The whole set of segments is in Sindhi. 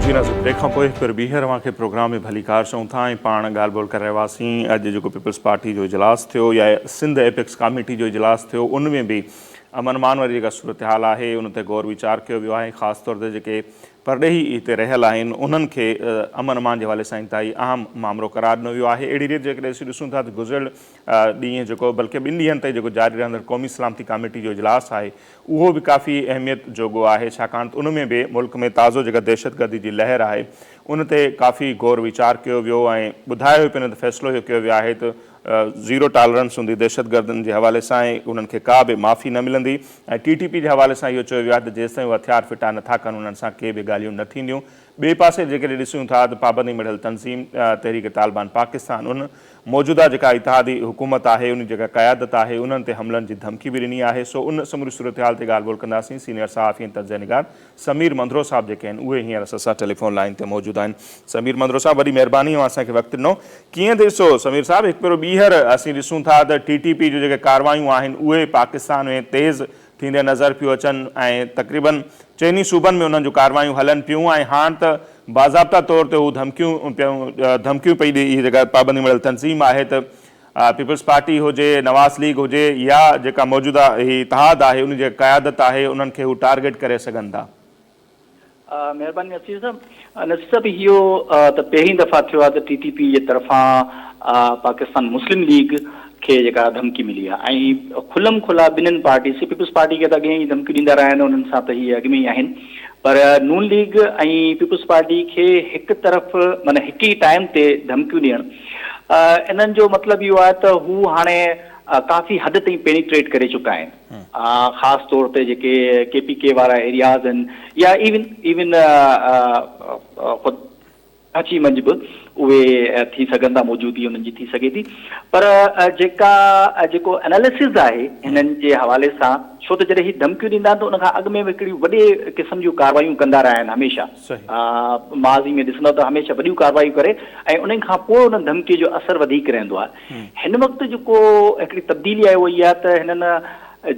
جي ناظرين بريڪ کان پوء هڪ ڀيرو ٻيهر اوهان کي پروگرام ۾ ڀليڪار چئون ٿا ۽ پاڻ ڳالهه ٻولهه ڪري رهيا هئاسين اڄ جيڪو پيپلز پارٽي جو اجلاس ٿيو يا سنڌ ايپڪس ڪاميٽي جو اجلاس ٿيو ان ۾ به امن امان واري جيڪا صورتحال آهي ان تي غور ويچار ڪيو ويو آهي خاص طور تي جيڪي پرڏيهي هتي رهيل آهن انهن کي امن امان جي حوالي سان انتهائي اهم مامرو قرار ڏنو ويو آهي اهڙي ريت جيڪڏهن اسين ڏسون ٿا ته گذريل ڏينهن جيڪو بلڪه ٻن ڏينهن تائين جيڪو جاري رهندڙ قومي سلامتي ڪاميٽي جو اجلاس آهي اهو به ڪافي اهميت جوڳو آهي ڇاڪاڻ ته ان ۾ به ملڪ ۾ تازو جيڪا دهشتگردي جي لهر آهي ان تي ڪافي غور ويچار ڪيو ويو ۽ ٻڌايو ويو پڻ ته فيصلو اهو ڪيو ويو آهي ته زيرو ٽالرنس هوندي دهشتگردن جي حوالي سان ۽ انهن کي ڪا به معافي نه ملندي ۽ ٽي ٽي پي جي حوالي سان اهو چيو ويو آهي ته جيستائين هو هٿيار ڦٽا نٿا ڪن انهن سان ڪي به ڳالهيون نه ٿينديون ٻئي پاسي جيڪڏهن ڏسون ٿا ته پابندي مڙهيل تنظيم تحريڪ طالبان پاڪستان ان موجوده جيڪا اتحادي حڪومت آهي ان جي جيڪا قيادت آهي انهن تي حملن جي ڌمڪي به ڏني آهي سو ان سموري صورتحال تي ڳالهه ٻولهه ڪنداسين سينيئر صحافي ۽ تجزيه نگار سمير منڌرو صاحب جيڪي آهن اهي هينئر اسان سان ٽيليفون لائين تي موجود آهن سمير منڌرو صاحب وڏي مهرباني اوهان اسان کي وقت ڏنو ڪيئن ٿي ڏسو سمير صاحب هڪ ڀيرو ٻيهر اسين ڏسون ٿا ته ٽي ٽي پي جون جيڪي ڪاروايون آهن اهي پاڪستان ۾ تيز ٿيندي نظر پيون اچن ۽ تقريبن چئني صوبن ۾ انهن جون ڪاروايون هلن پيون ۽ هاڻ ته باضابطا طور تي هو ڌمڪيون پيون ڌمڪيون پئي ڏئي هي جيڪا پابندي مڙهيل تنظيم آهي ته پيپلز پارٽي هجي نواز ليگ هجي يا جيڪا موجوده هي اتحاد آهي ان جي قيادت آهي انهن کي هو ٽارگيٽ ڪري سگهن ٿا. مهرباني نصير صاحب. نصير صاحب اهو ته پهرين دفعا ٿيو آهي ته ٽي ٽي پي جي طرفان پاڪستان مسلم ليگ کي جيڪا ڌمڪي ملي آهي ۽ کلم کلا ٻنهن پارٽيز کي پيپلز پارٽي کي ته اڳي ئي ڌمڪيون ڏيندا رهيا آهن انهن سان ته هي اڳ ۾ ئي آهن پر نون ليگ ۽ پيپلز پارٽي کي هڪ طرف معنيٰ هڪ ئي ٽائيم تي ڌمڪيون ڏيڻ انهن جو مطلب اهو آهي ته هو هاڻي ڪافي حد تائين پينيٽريٽ ڪري چڪا آهن. خاص طور تي جيڪي ڪي پي ڪي وارا ايرياز آهن يا ايون ايون خود ڪراچي منجهه به اهي ٿي سگهن ٿا موجودگي انهن جي ٿي سگهي ٿي پر جيڪا جيڪو اناليسز آهي هنن جي حوالي سان ڇو ته جڏهن هي ڌمڪيون ڏيندا آهن ته ان کان اڳ ۾ به هڪڙي وڏي قسم جون ڪاروايون ڪندا رهيا آهن هميشه ماضي ۾ ڏسندو ته هميشه وڏيون ڪاروايون ڪري ۽ انهن کان پوء انهن ڌمڪي جو اثر وڌيڪ رهندو آهي هن وقت جيڪو هڪڙي تبديلي آئي اها اها آهي ته هنن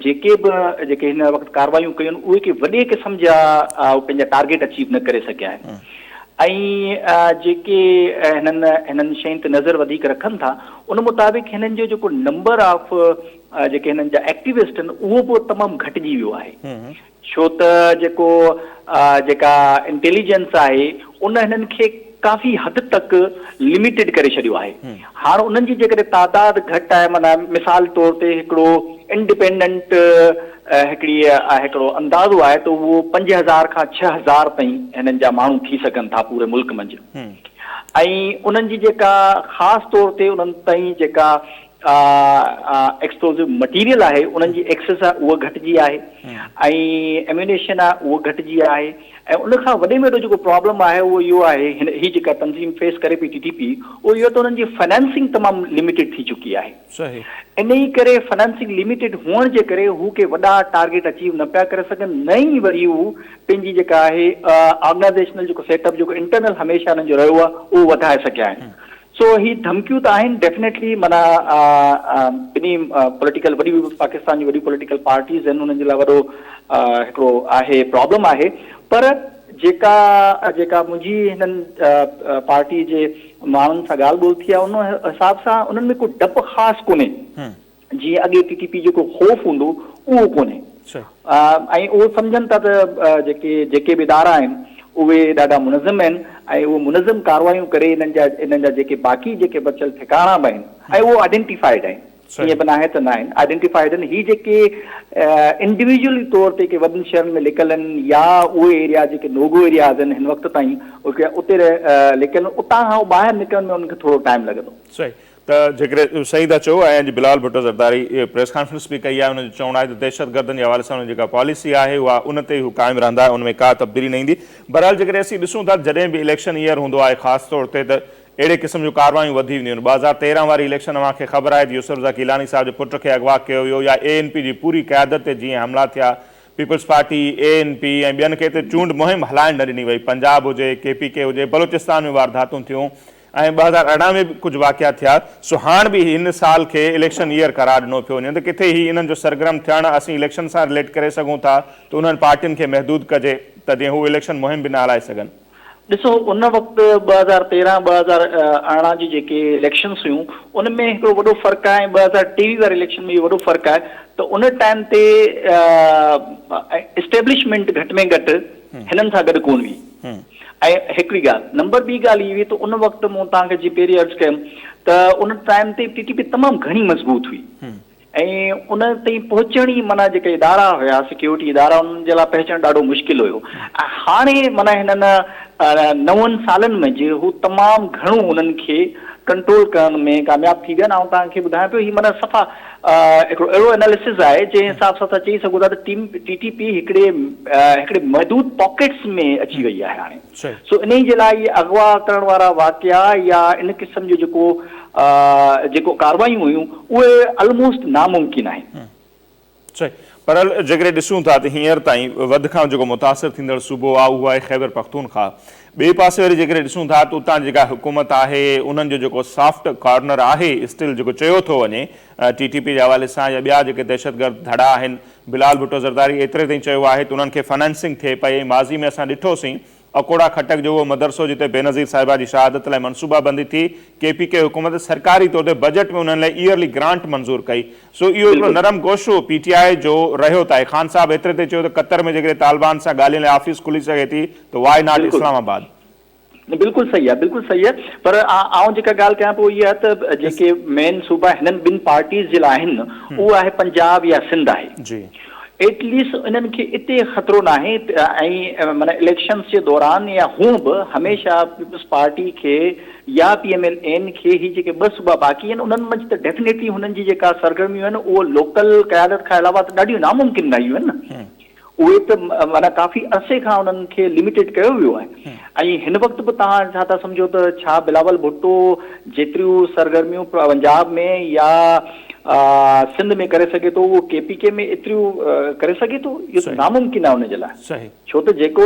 جيڪي به جيڪي هن وقت ڪاروايون ڪيون آهن اهي ڪي وڏي قسم جا پنهنجا ٽارگيٽ اچيو نه ڪري سگهيا آهن ۽ جيڪي هنن هنن شين تي نظر وڌيڪ رکن ٿا ان مطابق هنن جو جيڪو نمبر آف جيڪي هنن جا ايڪٽيوسٽ آهن اهو به تمام گهٽجي ويو آهي ڇو ته جيڪو جيڪا انٽيليجنس آهي ان هنن کي ڪافي حد تڪ لميٽيڊ ڪري ڇڏيو آهي. هاڻ انهن جي جيڪڏهن تعداد گهٽ آهي معنيٰ مثال طور تي هڪڙو انڊيپينڊنٽ هڪڙي هڪڙو اندازو آهي ته اهو 5000 کان 6000 تائين هنن جا ماڻهو ٿي سگهن ٿا پوري ملڪ منجهه ۽ انهن جي جيڪا خاص طور تي انهن تائين جيڪا ايڪسپلوزو مٽيريل آهي انهن جي ايڪسيس آهي اها گهٽجي آهي ۽ ايميونيشن آهي اها گهٽجي آهي ۽ ان کان وڏي ۾ وڏو جيڪو پرابلم آهي اهو اهو آهي هن هي جيڪا تنظيم فيس ڪري پئي ٽي ٽي پي اهو اهو ته انهن جي فنانسنگ تمام لميٽيڊ ٿي چڪي آهي انهي ڪري فنانسنگ لميٽيڊ هئڻ جي ڪري هو ڪي وڏا ٽارگيٽ اچيو نه پيا ڪري سگهن نه ئي وري هو پنهنجي جيڪا آهي آرگنائزيشنل جيڪو سيٽ اپ جيڪو انٽرنل هميشه انهن جو رهيو آهي اهو وڌائي سگهيا آهن سو هي ڌمڪيون ته آهن ڊيفنيٽلي معنيٰ ٻنهي پوليٽيڪل وڏيون پاڪستان جون وڏيون پوليٽيڪل پارٽيز آهن انهن جي لاء وڏو هڪڙو آهي پرابلم آهي پر جيڪا جيڪا منهنجي هنن پارٽي جي ماڻهن سان ڳالهه ٻولهه ٿي آهي ان حساب سان انهن ۾ ڪو ڊپ خاص ڪونهي جيئن اڳي ٽي ٽي پي جو ڪو خوف هوندو اهو ڪونهي ۽ اهو سمجهن ٿا ته جيڪي جيڪي به ادارا آهن اهي ڏاڍا منظم آهن ۽ اهي منظم ڪاروايون ڪري انهن جا انهن جا جيڪي باقي جيڪي بچيل ٺڪاڻا به آهن ۽ اهو آئيڊينٽيفائيڊ آهن ائين به ناهي ته ناهن آئيڊينٽيفائيڊ آهن هي جيڪي انڊيويجولي طور تي ڪي وڏن شهرن ۾ لڪل آهن يا اهي ايريا جيڪي نوگو ايرياز آهن هن وقت تائين اتي لڪل اتان کان ٻاهر نڪرڻ ۾ انهن کي ٿورو ٽائيم لڳندو. صحيح ته جيڪڏهن صحيح ٿا چئو ۽ اڄ بلاول ڀٽو زرداري پريس ڪانفرنس به ڪئي آهي ان جو چوڻ آهي ته دهشتگردن جي حوالي سان ان جي جيڪا پاليسي آهي اها ان تي ئي هو قائم رهندا ان ۾ ڪا تبديلي نه ايندي بهرحال جيڪڏهن اسين ڏسون ٿا جڏهن به اليڪشن ايئر هوندو آهي خاص طور تي ته اهڙي قسم جون ڪاروايون وڌي وينديون آهن 2013 واري اليڪشن اوهان کي خبر آهي ته يوسف رضا گيلاني صاحب جي پٽ کي اغوا ڪيو ويو يا اي اين پي جي پوري قيادت تي جيئن حملا ٿيا پيپلز پارٽي، اي اين پي ۽ ٻين کي ته چونڊ مهم هلائڻ نه ڏني وئي پنجاب هجي ڪي پي ڪي هجي بلوچستان ۾ وارداتون ٿيون ۽ 2018 ۾ به ڪجهه واقعا ٿيا سو هاڻ به هن سال کي اليڪشن ايئر قرار ڏنو پيو وڃي ته ڪٿي هي انهن جو سرگرم ٿيڻ اسين اليڪشن سان رليٽ ڪري سگهون ٿا ته انهن پارٽين کي محدود ڪجي ته جيئن هو اليڪشن مهم به نه هلائي سگهن. ڏسو ان وقت 2013 2018 جي جيڪي اليڪشنس هيون ان ۾ هڪڙو وڏو فرق آهي ۽ 2023 واري اليڪشن ۾ اهو وڏو فرق آهي ته ان ٽائيم تي اسٽيبلشمينٽ گهٽ ۾ گهٽ هنن سان گڏ ڪونه هئي ۽ هڪڙي ڳالهه نمبر ٻي ڳالهه هي هئي ته ان وقت مون توهان کي جيئن پهرين عرض ڪيم ته ان ٽائيم تي ٽي ٽي پي تمام گهڻي مضبوط هئي ۽ ان تائين پهچڻ ئي معنيٰ جيڪي ادارا هيا سيڪيورٽي ادارا انهن جي لاء پهچڻ ڏاڍو مشڪل هيو ۽ هاڻي معنيٰ هنن نون سالن ۾ جي هو تمام گهڻو انهن کي ڪنٽرول ڪرڻ ۾ ڪامياب ٿي ويا آهن آئون توهان کي ٻڌايان پيو هي معنيٰ صفا هڪڙو اهڙو اناليسز آهي جنهن حساب سان اسان چئي سگهون ٿا ته ٽيم ٽي ٽي پي هڪڙي هڪڙي محدود پاڪيٽس ۾ اچي وئي آهي هاڻي سو انهي جي لاء اهي اغوا ڪرڻ وارا واقعا يا ان قسم جو جيڪو جيڪو ڪاروايون هيون اهي الموسٽ ناممڪن آهن. صحيح پر جيڪڏهن ڏسون ٿا ته هينئر تائين وڌ کان جيڪو متاثر ٿيندڙ صوبو آهي اهو آهي خيبر پختونخوا ٻئي پاسي وري جيڪڏهن ڏسون ٿا ته اتان جيڪا حڪومت آهي انهن جو جيڪو سافٽ ڪارنر آهي اسٽل جيڪو چيو ٿو وڃي ٽي ٽي پي جي حوالي سان يا ٻيا جيڪي دهشتگرد ڌڙا آهن بلال ڀٽو زرداري ايتري تائين چيو آهي ته انهن کي فنانسنگ ٿئي پئي ۽ ماضي ۾ اسان ڏٺوسين اڪوڙا خٽڪ جو اهو مدرسو جتي بينظير صاحبه جي شهادت لاء منصوبه بندي ٿي، ڪي پي ڪي حڪومت سرڪاري طور تي بجيٽ ۾ انهن لاء ايئرلي گرانٽ منظور ڪئي. سو اهو هڪڙو نرم گوشو پي ٽي آء جو رهيو ته آهي. خان صاحب ايتري تائين چيو ته قطر ۾ جيڪڏهن طالبان سان ڳالهين لاء آفيس کلي سگهي ٿي ته واء not اسلام آباد. بلڪل صحيح آهي بلڪل صحيح آهي پر آئون جيڪا ڳالهه ڪيان پيو اها ته جيڪي مين صوبا هنن ٻن پارٽيز جي لاء آهن اهو آهي پنجاب يا سنڌ آهي. جي. ايٽ ليسٽ انهن کي اتي خطرو ناهي ۽ معنيٰ اليڪشنز جي دوران يا هونء به هميشه پيپلز پارٽي کي يا پي ايم ايل اين کي هي جيڪي ٻه صوبا باقي آهن انهن منجهه ته ڊيفنيٽلي هنن جي جيڪا سرگرميون آهن اهو لوڪل قيادت کان علاوه ته ڏاڍيون ناممڪن رهيون آهن نه اهي ته معنيٰ ڪافي عرصي کان انهن کي لميٽيڊ ڪيو ويو آهي ۽ هن وقت به توهان ڇا ٿا سمجهو ته ڇا بلاول ڀٽو جيتريون سرگرميون پنجاب ۾ يا سنڌ ۾ ڪري سگهي ٿو اهو ڪي پي ڪي ۾ ايتريون ڪري سگهي ٿو؟ اهو ته ناممڪن آهي ان جي لاء ڇو ته جيڪو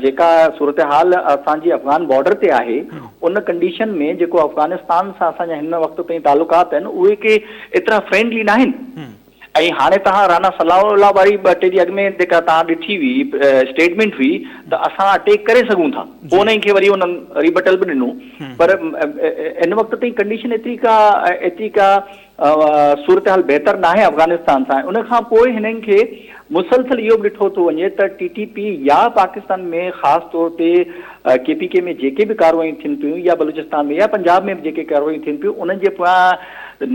جيڪا صورتحال اسان جي افغان بارڊر تي آهي ان ڪنڊيشن ۾ جيڪو افغانستان سان اسان جا هن وقت تائين تعلقات آهن اهي ڪي ايترا فرينڊلي ناهن. ۽ هاڻي توهان رانا ثناء الله واري ٻه ٽي ڏينهن اڳ ۾ جيڪا توهان ڏٺي هئي اسٽيٽمينٽ هئي ته اسان اٽيڪ ڪري سگهون ٿا پوء انهن کي وري انهن ريبٽل به ڏنو پر ان وقت تائين ڪنڊيشن ايتري ڪا ايتري ڪا صورتحال بهتر ناهي افغانستان سان ان کان پوء هنن کي مسلسل اهو به ڏٺو ٿو وڃي ته ٽي ٽي پي يا پاڪستان ۾ خاص طور تي ڪي پي ڪي ۾ جيڪي به ڪاروايون ٿين پيون يا بلوچستان ۾ يا پنجاب ۾ به جيڪي ڪاروايون ٿين پيون انهن جي پويان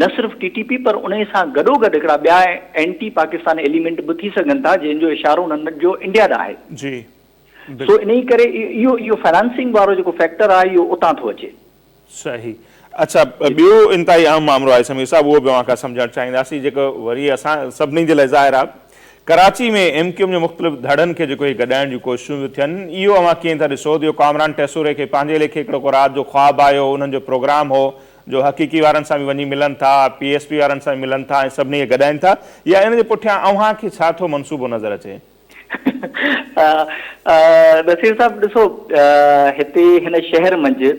نه صرف ٽي ٽي پي پر انهي سان گڏوگڏ هڪڙا ٻيا اينٽي پاڪستان ايليمينٽ به ٿي سگهن ٿا جنهن جو اشارو انهن جو انڊيا ڏانهن آهي. جي سو انهي ڪري اهو اهو فنانسنگ وارو جيڪو فيڪٽر آهي اهو اتان ٿو اچي. صحيح اڇا ٻيو انتهائي اهم مامرو آهي سمير صاحب اهو به اوهان کان سمجهڻ چاهينداسين جيڪو وري اسان سڀني جي لاء ظاهر آهي ڪراچي ۾ ايم ڪيو ايم جي مختلف ڌڙن کي جيڪو هي گڏائڻ جون ڪوششون پيون ٿين اهو اوهان ڪيئن ٿا ڏسو ته اهو ڪامران ٽيسوري کي پنهنجي ليکي هڪڙو ڪو رات جو خواب آيو انهن جو پروگرام هو جو حقيقي وارن سان به وڃي ملن ٿا، پي ايس پي وارن سان به ملن ٿا ۽ سڀني کي گڏائين ٿا يا ان جي پٺيان اوهان کي ڇا ٿو منصوبو نظر اچي؟ نصير صاحب ڏسو هتي هن شهر منجهه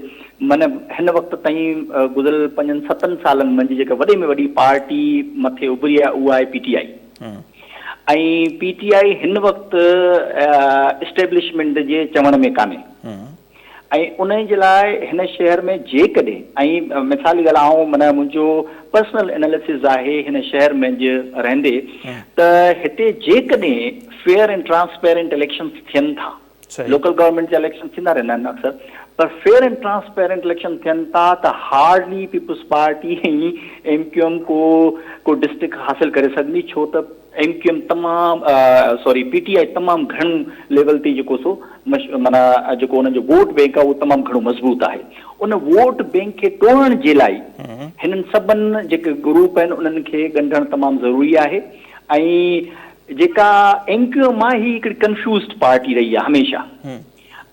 من هن وقت تائين گذريل پنجن ستن سالن منجهه جيڪا وڏي ۾ وڏي پارٽي مٿي اڀري آهي اها آهي P T I ۽ P T I هن وقت اسٽيبلشمينٽ جي چوڻ ۾ ڪانهي. ۽ انهي جي لاء هن شهر ۾ جيڪڏهن ۽ مثال جي ڳالهه آئون معنيٰ منهنجو پرسنل اناليسز آهي هن شهر منجهه رهندي ته هتي جيڪڏهن فيئر اينڊ ٽرانسپيرنٽ اليڪشنز ٿين ٿا لوڪل گورنمينٽ جا اليڪشن ٿيندا رهندا آهن اڪثر پر فيئر اينڊ ٽرانسپيرنٽ اليڪشن ٿين ٿا ته hardly peoples party ۽ M Q M ڪو ڪو ڊسٽرڪٽ حاصل ڪري سگهندي ڇو ته ايم ڪيو ايم تمام سوري پي ٽي آء تمام گهڻو ليول تي جيڪو سو معنيٰ جيڪو انهن جو ووٽ بينڪ آهي اهو تمام گهڻو مضبوط آهي ان ووٽ بينڪ کي ٽوڙڻ جي لاء هنن سڀن جيڪي گروپ آهن انهن کي ڳنڍڻ تمام ضروري آهي ۽ جيڪا ايم ڪيو ايم آهي هي هڪڙي ڪنفيوزڊ پارٽي رهي آهي هميشه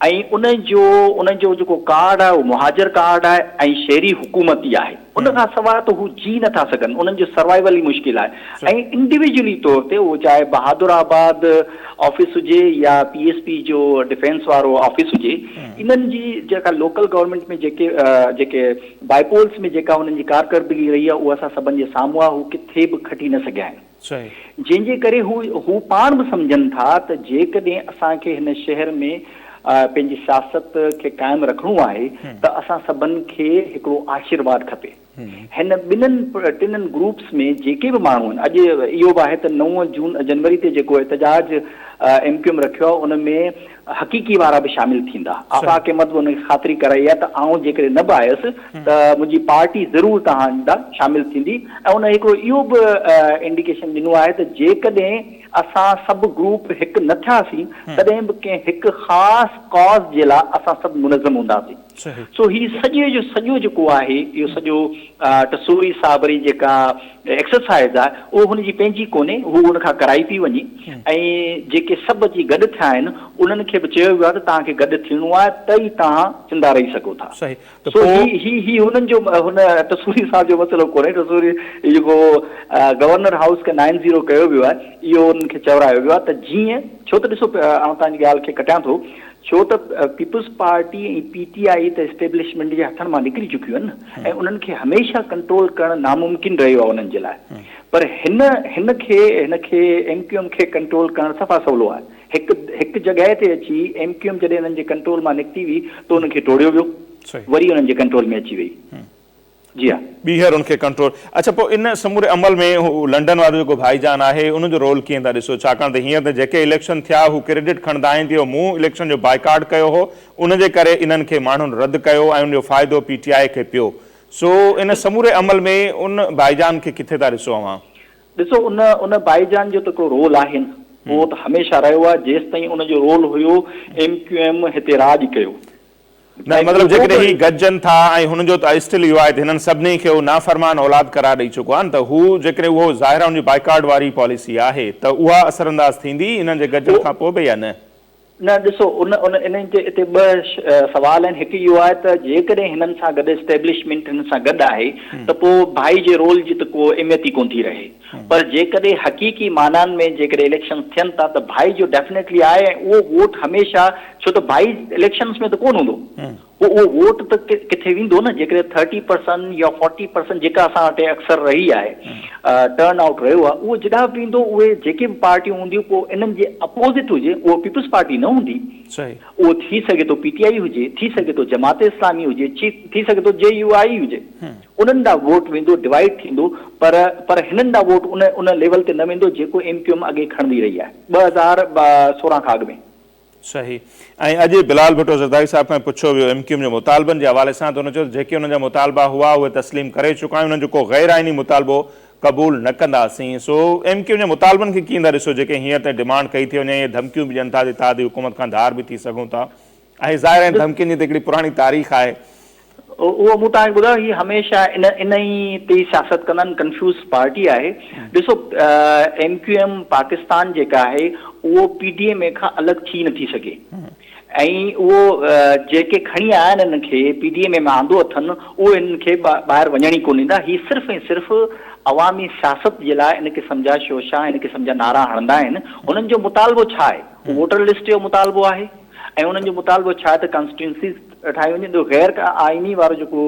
۽ ان جو ان جو جيڪو ڪارڊ آهي اهو مهاجر ڪارڊ آهي ۽ شهري حڪومتي آهي ان کان سواء ته هو جي نٿا سگهن انهن جو سروائيول ئي مشڪل آهي ۽ انڊيويجولي طور تي اهو چاهي بهادر آباد آفيس هجي يا پي ايس پي جو ڊفينس وارو آفيس هجي انهن جي جيڪا لوڪل گورنمينٽ ۾ جيڪي جيڪي بائي پولز ۾ جيڪا انهن جي ڪارڪردگي رهي آهي اها اسان سڀن جي سامهون آهي هو ڪٿي به کٽي نه سگهيا آهن. جنهن جي ڪري هو هو پاڻ به سمجهن ٿا ته جيڪڏهن اسان کي هن شهر ۾ پنهنجي سياست کي قائم رکڻو آهي ته اسان سڀن کي هڪڙو آشيرواد کپي. هن ٻنهن ٽنهن گروپس ۾ جيڪي به ماڻهو آهن، اڄ اهو به آهي ته نو جون جنوري تي جيڪو احتجاج ايم ڪيو ايم رکيو آهي ان ۾ حقيقي وارا به شامل ٿيندا. آفاق احمد به ان کي خاطري ڪرائي آهي ته آئون جيڪڏهن نه به آيس ته منهنجي پارٽي ضرور توهان ڏانهن شامل ٿيندي ۽ ان هڪڙو اهو به انڊيڪيشن ڏنو آهي ته جيڪڏهن اسان سڀ گروپ هڪ نه ٿياسين تڏهن به ڪنهن هڪ خاص ڪاز جي لاء اسان سڀ منظم هونداسين. سو هي سڄي جو سڄو جيڪو آهي اهو سڄو ٽسوري صاحب جي جيڪا ايڪسرسائيز آهي اهو هن جي پنهنجي ڪونهي، هو ان کان ڪرائي پئي وڃي ۽ جيڪي سڀ اچي گڏ ٿيا آهن انهن کي به چيو ويو آهي ته توهان کي گڏ ٿيڻو آهي ته ئي توهان زنده رهي سگهو ٿا. ته سو هي هي هي هنن جو هن ٽسوري صاحب جو مسئلو ڪونهي، ٽسوري هي جيڪو گورنر هائوس کي نائن زيرو ڪيو ويو آهي اهو انهن کي چورايو ويو آهي ته جيئن ڇو ته ڏسو آئون توهان جي ڳالهه کي ڪٽيان ٿو ڇو ته پيپلز پارٽي ۽ پي ٽي آء ته اسٽيبلشمينٽ جي هٿن مان نڪري چڪيون آهن نه ۽ انهن کي هميشه ڪنٽرول ڪرڻ ناممڪن رهيو آهي انهن جي لاء پر هن هن کي هن کي ايم ڪيو ايم کي ڪنٽرول ڪرڻ صفا سولو آهي هڪ هڪ جڳهه تي اچي ايم ڪيو ايم جڏهن انهن جي ڪنٽرول مان نڪتي هئي ته انهن کي ٽوڙيو ويو وري انهن جي ڪنٽرول ۾ اچي وئي. جي ها. ٻيهر ان کي ڪنٽرول. اڇا پوء ان سموري عمل ۾ هو لنڊن وارو جيڪو ڀائي جان آهي ان جو رول ڪيئن ٿا ڏسو ڇاڪاڻ ته هينئر ته جيڪي اليڪشن ٿيا هو ڪريڊٽ کڻندا آهن ته اهو مون اليڪشن جو بائيڪاٽ ڪيو هو ان جي ڪري انهن کي ماڻهن رد ڪيو ۽ ان جو فائدو پي ٽي آء کي پيو سو ان سموري عمل ۾ ان ڀائي جان کي ڪٿي ٿا ڏسو اوهان؟ ڏسو ان ان ڀائي جان جو ته هڪڙو رول آهي نه اهو ته هميشه رهيو آهي جيستائين ان جو رول هيو ايم ڪيو ايم هتي راڄ ڪيو. نه مطلب جيڪڏهن هي گڏجن ٿا ۽ هن جو ته اسٽل اهو آهي ته هنن سڀني کي هو نافرمان اولاد قرار ڏئي چڪو آهي نه ته هو جيڪڏهن اهو ظاهر آهي ان جي بائيڪاٽ واري پاليسي آهي ته اها اثرانداز ٿيندي انهن جي گڏجڻ کان پوء به يا نه؟ نه ڏسو ان ان انهن تي اتي ٻه سوال آهن هڪ اهو آهي ته جيڪڏهن هنن سان گڏ اسٽيبلشمينٽ هنن سان گڏ آهي ته پوء ڀائي جي رول جي ته ڪو اهميت ئي ڪونه ٿي رهي پر جيڪڏهن حقيقي معنائن ۾ جيڪڏهن اليڪشنز ٿين ٿا ته ڀائي جو ڊيفنيٽلي آهي ۽ اهو ووٽ هميشه ڇو ته ڀائي اليڪشنز ۾ ته ڪونه هوندو پوء اهو ووٽ ته ڪٿي ويندو نه جيڪڏهن ٿرٽي پرسنٽ يا فورٽي پرسنٽ جيڪا اسان وٽ اڪثر رهي آهي ٽرن آئوٽ رهيو آهي اهو جيڏانهن به ويندو اهي جيڪي به پارٽيون هونديون پوء انهن جي اپوزٽ هجي اهو پيپلز پارٽي نه هوندي اهو ٿي سگهي ٿو پي ٽي آئي هجي ٿي سگهي ٿو جماعت اسلامي هجي ٿي سگهي ٿو جي يو آئي هجي انهن ڏانهن ووٽ ويندو ڊوائيڊ ٿيندو پر پر هنن ڏانهن ووٽ ان ان ليول تي نه ويندو جيڪو ايم ڪيو ايم اڳي کڻندي رهي آهي 2016 کان اڳ ۾. صحيح ۽ اڄ بلال ڀٽو زرداري صاحب کان پڇيو ويو ايم ڪيو ايم جي مطالبن جي حوالي سان ته هن چيو ته جيڪي انهن جا مطالبا هئا اهي تسليم ڪري چڪا آهيون انهن جو ڪو غير آئيني مطالبو قبول نه ڪنداسين سو ايم ڪيو ايم جي مطالبن کي ڪيئن ٿا ڏسو جيڪي هينئر تائين ڊمانڊ ڪئي ٿي وڃي ۽ ڌمڪيون به ڏين ٿا ته اتحادي حڪومت کان ڌار به ٿي سگهون ٿا ۽ ظاهر آهي ڌمڪين جي ته هڪڙي پراڻي تاريخ آهي. اهو مون توهان کي ٻڌايو هي هميشه ان ان ئي تي ئي سياست ڪندا آهن ڪنفيوز پارٽي آهي ڏسو ايم ڪيو ايم پاڪستان جيڪا آهي اهو پي ڊي ايم اي کان الڳ ٿي نٿي سگهي ۽ اهو جيڪي کڻي آيا آهن انهن کي پي ڊي ايم اي ۾ آندو اٿن اهو انهن کي ٻاهر وڃڻ ئي ڪونه ڏيندا هي صرف ۽ صرف عوامي سياست جي لاء ان قسم جا شوشا ان قسم جا نعرا هڻندا آهن هنن جو مطالبو ڇا آهي ووٽر لسٽ جو مطالبو آهي ۽ انهن جو مطالبو ڇا آهي ته ڪانسٽيٽوئنسيز ٺاهي وڃن جو غير آئيني وارو جيڪو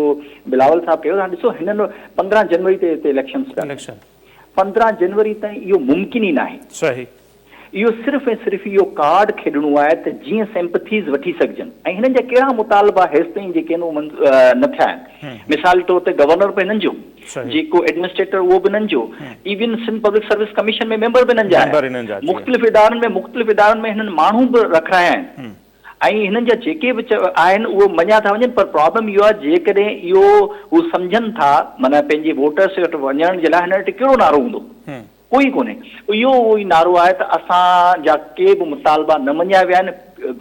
بلاول صاحب ڪيو هاڻي ڏسو هنن 15 جنوري تي هتي اليڪشنز پيا ٿين 15 جنوري تائين اهو ممڪن ئي ناهي. صحيح. اهو صرف ۽ صرف اهو ڪارڊ کيڏڻو آهي ته جيئن سيمپٿيز وٺي سگهجن ۽ هنن جا ڪهڙا مطالبا هيستائين جيڪي آهن اهي نه ٿيا آهن مثال طور تي گورنر به هنن جو جيڪو ايڊمنسٽريٽر اهو به هنن جو، even Sindh public service commission ۾ member به هنن جا آهن، مختلف ادارن ۾ مختلف ادارن ۾ هنن ماڻهو به رکرايا آهن ۽ هنن جا جيڪي به آهن اهي مڃيا ٿا وڃن پر پرابلم اهو آهي جيڪڏهن اهو هو سمجهن ٿا معنيٰ پنهنجي ووٽرس وٽ وڃڻ جي لاء هنن وٽ ڪهڙو نعرو هوندو؟ ڪوئي ڪونهي. اهو اهو ئي نعرو آهي ته اسان جا ڪي به مطالبا نه مڃيا ويا آهن،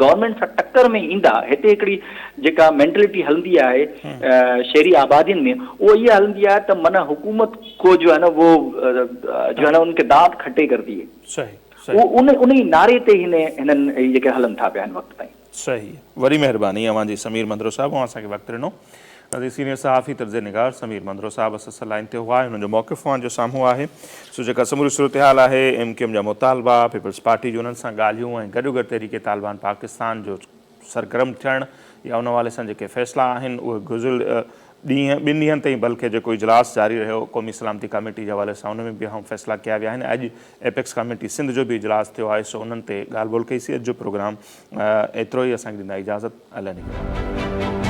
گورنمينٽ سان ٽڪر ۾ ايندا، هتي هڪڙي جيڪا مينٽلٽي هلندي آهي شهري آبادين ۾ اها اها هلندي آهي ته من حڪومت ڪو جو هي نه وو جو هي نه ان ڪي دانت کٽي ڪر ديي. صحيح. اهو ان ان ئي نعري تي هن هنن هي جيڪي هلن ٿا پيا هن وقت تائين. صحيح. وڏي مهرباني اوهان جي سمير منڌرو صاحب اوهان اسان کي وقت ڏنو. نظير سينيئر صحافي تجزئي نگار سمير منڌرو صاحب اسان لائين تي هئا ۽ انهن جو موقف اوهان جو سامهون آهي سو جيڪا سموري صورتحال آهي ايم ڪيو ايم جا مطالبا پيپلز پارٽي جون انهن سان ڳالهيون ۽ گڏوگڏ تحريڪ طالبان پاڪستان جو سرگرم ٿيڻ يا ان حوالي سان جيڪي فيصلا آهن اهي گذريل ڏينهن ٻن ڏينهن تائين بلڪه جيڪو اجلاس جاري رهيو قومي سلامتي ڪاميٽي جي حوالي سان ان ۾ به اهم فيصلا ڪيا ويا آهن اڄ ايپڪس ڪاميٽي سنڌ جو به اجلاس ٿيو آهي سو انهن تي ڳالهه ٻولهه ڪئي سي اڄ جو پروگرام ايترو ئي اسان کي ڏيندا اجازت الله نگهبان.